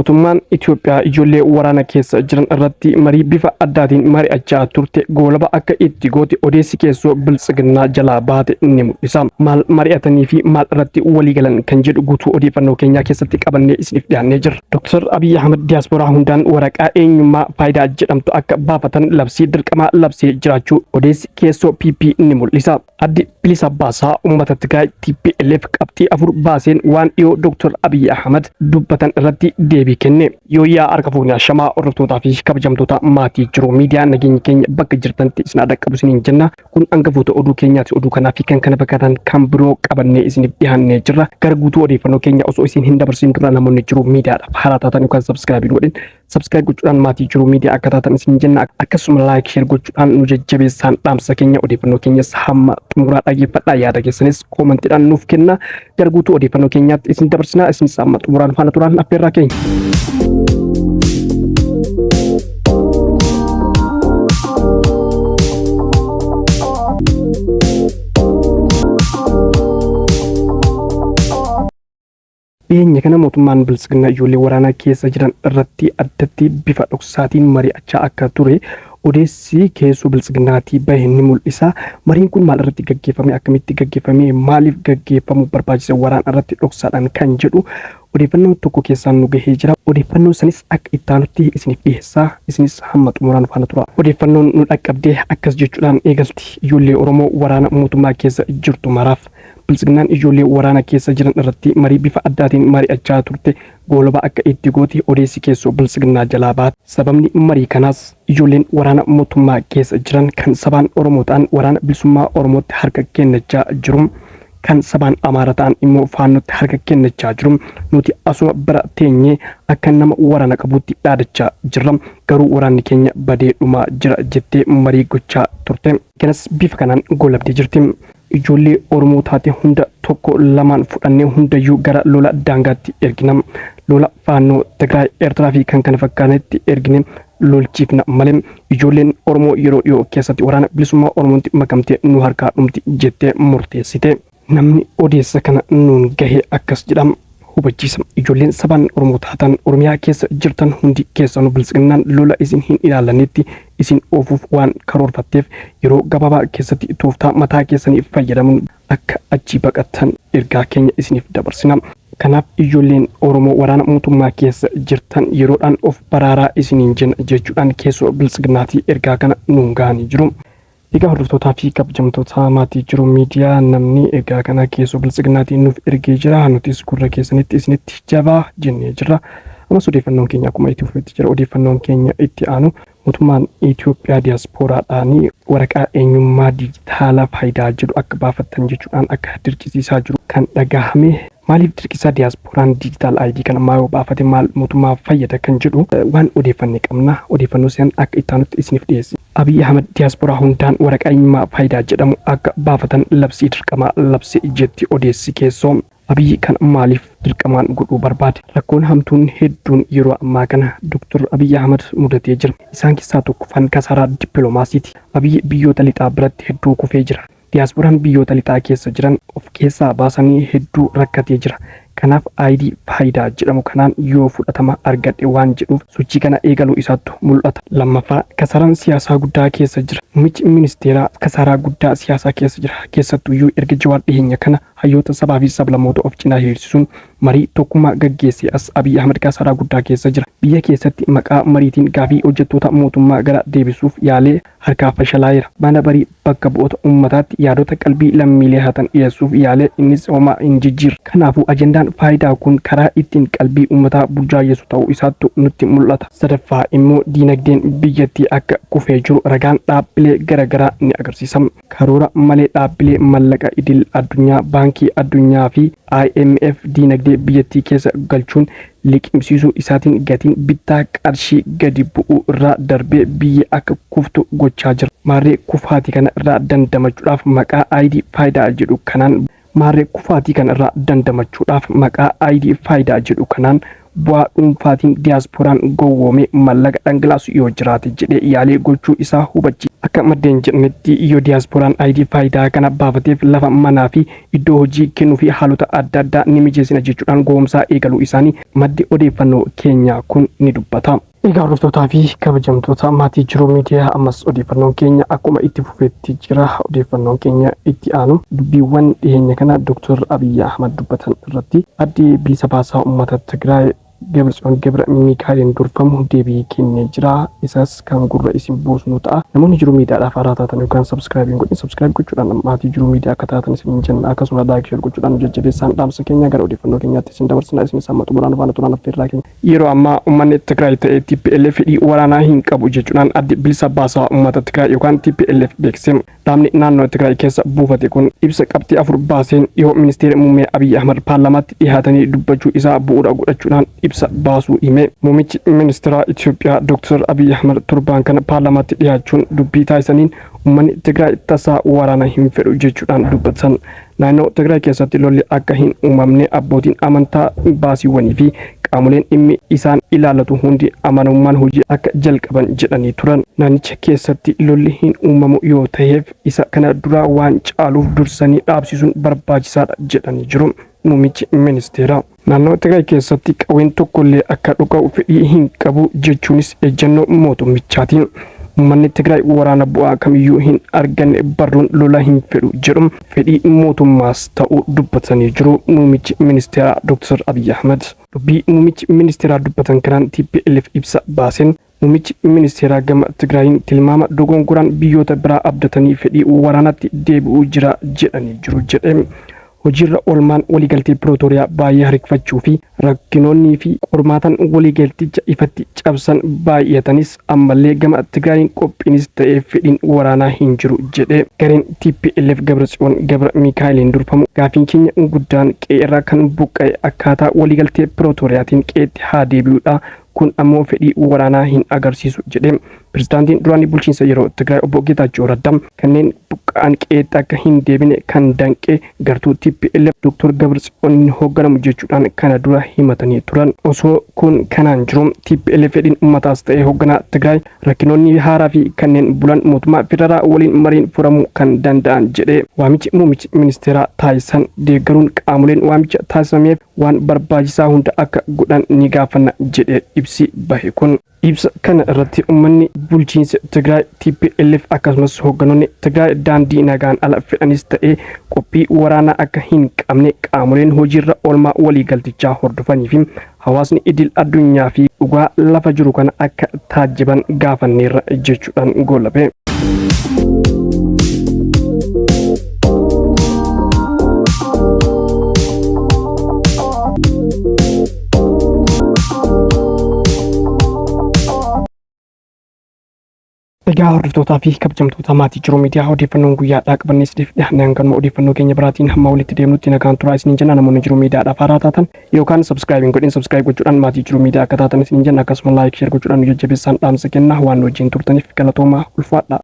Mootummaan Itoophiyaa ijoollee waraana keessa jiran irratti marii bifa addaatiin mari'achaa turte goolaba akka itti goote odeessi keessoo biltsiginnaa jalaa baate ni mul'isa. Maal mari'atanii fi maal irratti walii galan kan jedhu guutuu odeeffannoo keenyaa keessatti qabannee isiniif dhiyaannee jirra. Dr. Abiyyi Ahmad diyaasporaa hundaan waraqaa eenyummaa faayidaa jedhamtu akka baafatan labsii dirqamaa labsee jiraachuu odeessi keessoo PP ni mul'isa. Addi Bilisa Baasaa Uummata Tigraay TPLF qabxii 4 baaseen waan dhiyoo Dr. Abiyyi Ahmad dubbatan irratti deebii kenne. Yooyyaa harka fuunee ashamaa hordoftootaa fi kabajamtoota maatii jiru miidiyaa nageenyi keenya bakka jirtanitti isin haa dhaqqabu isiniin jenna. Kun hangafoota oduu keenyaati. Oduu kanaa fi kan kana fakkaatan kan biroo qabannee isiniif dhiyaannee jirra. Gara guutuu odeeffannoo keenya osoo isin hin dabarsin dura namoonni jiru miidiyaadhaaf haaraa taatan yookaan sabskiraabii godhin Subscribe gochuudhaan maatii jiruu miidiyaa akka taatan isin jenna. Akkasuma like share gochuudhaan nu jajjabeessaan dhaamsa keenya odeeffannoo keenyas hamma xumuraa dhaggeeffadhaa yaada keessanis koomentiidhaan nuuf kenna. Gara guutuu odeeffannoo keenyaatti isin dabarsinaa isinis hamma xumuraan faana turaan affeerraa keenya. Dhiyeenya kana mootummaan Biltsiginnaa ijoollee waraanaa keessa jiran irratti addatti bifa dhoksaatiin mari'achaa akka ture odeessi keessoo Biltsiginnaatii bahe ni mul'isa. Mariin kun maal irratti gaggeeffame, akkamitti gaggeeffame, maaliif gaggeeffamuu barbaachise waraana irratti dhoksaadhaan kan jedhu odeeffannoo tokko keessaan nu gahee jira. Odeeffannoo sanis akka ittaanutti isiniif dhiyeessa. Isinis hamma xumuraa nu faana tura. Odeeffannoon nu dhaqqabde akkas jechuudhaan eegalti. Ijoollee Oromoo waraana mootummaa keessa jirtu maraaf Biltsiginnaan ijoollee waraana keessa jiran irratti marii bifa addaatiin mari'achaa turte goolaba akka itti goote odeessi keessoo Biltsiginnaa jalaa baate. Sababni marii kanaas ijoolleen waraana mootummaa keessa jiran kan sabaan Oromoo ta'an Waraana Bilisummaa Oromootti harka kennachaa jiru, kan sabaan Amaara ta'an immoo Faannootti harka kennachaa jiru. Nuti asuma bira teenyee akka nama waraana qabuutti dhaadachaa jirra. Garuu waraanni keenya badee dhumaa jira jettee marii gochaa turte. Kanas bifa kanaan goolabdee jirti. Ijoollee Oromoo taate hunda tokko lamaan fudhannee hundayyuu gara lola daangaatti ergina. Lola Faannoo, Tigraay, Eertiraa fi kan kana fakkaatanitti ergine lolchiifna malee ijoolleen Oromoo yeroo dhiyoo keessatti waraana bilisummaa Oromootti makamtee nu harkaa dhumti jettee murteessite. Namni odeessa kana nuun gahe akkas jedha. Hubachiisa. Ijoolleen sabaan Oromoo taatan Oromiyaa keessa jirtan hundi keessanuu Biltsiginnaan lola isin hin ilaallannetti isin oofuuf waan karoorfatteef yeroo gabaabaa keessatti tooftaa mataa keessanii fayyadamuun akka achii baqattan ergaa keenya isiniif dabarsina. Kanaaf ijoolleen Oromoo waraana mootummaa keessa jirtan yeroodhaan of baraaraa isiniin jenna jechuudhaan keessoo Biltsiginnaatii ergaa kana nuun gahanii jiru. Egaa hordoftootaa fi kabajamtoota maatii jiru miidiyaa namni ergaa kana keessoo biltsiginnaatiin nuuf ergee jira. Nutis gurra keessanitti isinitti jabaa jennee jirra. Ammas odeeffannoon keenya akkuma itti fufetti jira. Odeeffannoon keenya itti aanu mootummaan Itoophiyaa diyaaspooraadhaan waraqaa eenyummaa dijitaalaa faayidaa jedhu akka baafattan jechuudhaan akka dirqisiisaa jiru kan dhagahame. Maaliif dirqisaa diyaaspooraan digital ID kana maa yoo baafate maal mootummaa fayyada kan jedhu waan odeeffanne qabna. Odeeffannoo si'an akka itti aanutti isiniif dhiyeessina. Abiy Ahmed diyaasporaa hundaan waraqaa eenyummaa Faayidaa jedhamu akka baafatan labsii dirqamaa labse jetti odeessi keessoo. Abiy kana maaliif dirqamaan godhuu barbaade? Rakkoon hamtuun hedduun yeroo ammaa kana Dr. Abiy Ahmed mudatee jira. Isaan keessaa tokkoffaan kasaaraa dippilomaasiiti. Abiy biyyoota lixaa biratti hedduu kufee jira. Diyaaspooraan biyyoota lixaa keessa jiran of keessaa baasanii hedduu rakkatee jira. Kanaaf ID Faayidaa jedhamu kanaan yoo fudhatama argadhe waan jedhuuf sochii kana eegaluu isaattu mul'ata. Lammaffaa, kasaaraan siyaasaa guddaa keessa jira. Muummichi ministeeraa kasaaraa guddaa siyaasaa keessa jira. Keessattuyyuu erga Jawaar dhiheenya kana hayyoota sabaa fi sablammoota of cinaa hiriirsisuun marii tokkummaa gaggeessee as Abiy Ahmad kasaaraa guddaa keessa jira. Biyya keessatti maqaa mariitiin gaafii hojjettoota mootummaa gara deebisuuf yaalee harkaa fashalaa'eera. Mana barii bakka bu'oota ummataatti yaadota qalbii lammiilee hatan dhiyeessuuf yaale innis homaa hin jijjiirre. Kanaafuu ajandaan faayidaa kun karaa ittiin qalbii ummataa burjaajessu ta'uu isaattu nutti mul'ata. Sadaffaa immoo diinagdeen biyyattii akka kufee jiru ragaan dhaabbilee gara garaa ni agarsiisa. Karoora malee dhaabbilee mallaqa idil addunyaa, Baankii Addunyaa fi IMF diinagdee biyyattii keessa galchuun liqimsiisuu isaatiin gatiin bittaa qarshii gadi bu'uu irraa darbee biyyi akka kuftu gochaa jira. Maarree kufaatii kana irraa dandamachuudhaaf maqaa ID Faayidaa jedhu kanaan Maarree kufaatii kana irraa dandamachuudhaaf maqaa ID Faayidaa jedhu kanaan bu'aa dhuunfaatiin diyaaspooraan gowwoomee mallaqa dhangalaasu yoo jiraate jedhee yaalii gochuu isaa hubachiisa. Akka maddeen jedhanitti yoo diyaaspooraan ID faayidaa kana baafateef lafa manaa fi iddoo hojii kennuu fi haalota adda addaa ni mijeessina jechuudhaan gowwoomsaa eegaluu isaanii maddi odeeffannoo keenyaa kun ni dubbata. Egaa hordoftootaa fi kabajamtoota maatii Jiruu Miidiyaa ammas odeeffannoon keenya akkuma itti fufetti jira. Odeeffannoon keenya itti aanu dubbiiwwan dhiheenya kana Dr. Abiyyi Ahmad dubbatan irratti addi bilisa baasaa uummata Tigraay Gabratsiyoon Gabra Mikaa'eliin durfamu deebii kennee jira. Isas kan gurra isin buusnu ta'a. Namoonni Jiruu Miidiyaadhaaf haaraa taatan yookaan subscribe hin godhin subscribe gochuudhaan maatii Jiruu Miidiyaa akka taatan isin jenna. Akkasuma like share gochuudhaan nu jajjabeessaan dhaamsa keenya gara odeeffannoo keenyaatti isin dabarsina. Isinis hamma xumuraan faana turaan affeerraa keenya. Yeroo ammaa uummanni Tigraay ta'e tplf fedhii waraanaa hin qabu jechuudhaan addi bilisa baasaa uummata Tigraay yookaan tplf beeksise. Dhaabni naannoo Tigraay keessa buufate kun ibsa qabxii 4 baaseen dhihoo ministeerri muummee Abiy Ahmad paarlaamaatti dhihaatanii dubbachuu isaa bu'uura godhachuudhaan ibsa baasuu hime. Muummichi ministeeraa Itoophiyaa Dr. Abiy Ahmad torbaan kana paarlaamaatti dhihaachuun dubbii taasisaniin uummanni Tigraay tasaa waraana hin fedhu jechuudhaan dubbatan. Naannoo Tigraay keessatti lolli akka hin uumamne abbootiin amantaa, imbaasiiwwanii fi qaamoleen dhimmi isaan ilaallatu hundi amanamummaan hojii akka jalqaban jedhanii turan. Naannicha keessatti lolli hin uumamu yoo taheef isa kana duraa waan caaluuf dursanii dhaabsisuun barbaachisaadha jedhanii jiru Muummichi Ministeeraa. Naannoo Tigraay keessatti qawween tokkollee akka dhuka'u fedhii hin qabu jechuunis ejjennoo mootummichaati. Uummanni Tigraay waraana bu'aa kamiyyuu hin arganne barruun lola hin fedhu jedhu fedhii mootummaas ta'uu dubbatanii jiru Muummichi Ministeeraa Dr. Abiy Ahmad. Dubbii Muummichi Ministeeraa dubbatan kanaan tplf ibsa baaseen Muummichi Ministeeraa gama Tigraayiin tilmaama dogongoraan biyyoota biraa abdatanii fedhii waraanaatti deebi'uu jira jedhanii jiru jedhe. Hojiirra oolmaan waliigaltee Pirootooriyaa baay'ee harikfachuu fi rakkinoonnii fi qormaatan waliigalticha ifatti cabsan baay'atanis ammallee gama Tigraayiin qophiinis ta'ee fedhiin waraanaa hin jiru jedhe. Gareen tplf Gabratsiyoon Gabra Miikaa'eliin durfamu gaafiin keenya guddaan qe'eerraa kan buqqa'e akkaataa waliigaltee Pirootooriyaatiin qe'eetti haa deebi'uudha Kun ammoo fedhii waraanaa hin agarsiisu jedhe. Pirezidaantiin duraanii bulchiinsa yeroo Tigraay Obbo Geetaachoo Raddaa kanneen buqqa'an qe'eetti akka hin deebine kan danqe gartuu tplf Dr. Gabratsiyooniin hoogganamu jechuudhaan kana dura himatanii turan. Osoo kun kanaan jiru tplf fedhiin ummataas ta'e hoogganaa Tigraay rakkinoonni haaraa fi kanneen bulan mootummaa federaalaa waliin mariin furamuu kan danda'an jedhe. Waamichi muummichi ministeeraa taasisan deeggaruun qaamoleen waamicha taasifameef waan barbaachisaa hunda akka godhan ni gaafanna jedhe ibsi bahe kun. Ibsa kana irratti ummanni bulchiinsa Tigraay, tplf akkasumas hoogganoonni Tigraay daandii nagaan ala fedhanis ta'ee qophii waraanaa akka hin qabne qaamoleen hojiirra oolmaa waliigaltichaa hordofanii fi hawaasni idil addunyaa fi dhugaa lafa jiru kana akka taajjaban gaafanneerra jechuudhaan goolabe. Egaa hordoftootaa fi kabajamtoota maatii Jiruu Miidiyaa odeeffannoon guyyaadhaa qabannee isiniif dhiyaanne hanganuma odeeffannoo keenya biraatiin hamma walitti deemnutti nagaan turaa isiniin jenna. Namoonni Jiruu Miidiyaadhaaf haaraa taatan yookaan subscribe hin godhin subscribe gochuudhaan maatii Jiruu Miidiyaa akka taatan isiniin jenna. Akkasuma like share gochuudhaan nu jajjabeessaan dhaamsa kenna. Waan nu wajjin turtaniif galatoomaa, ulfaadhaa.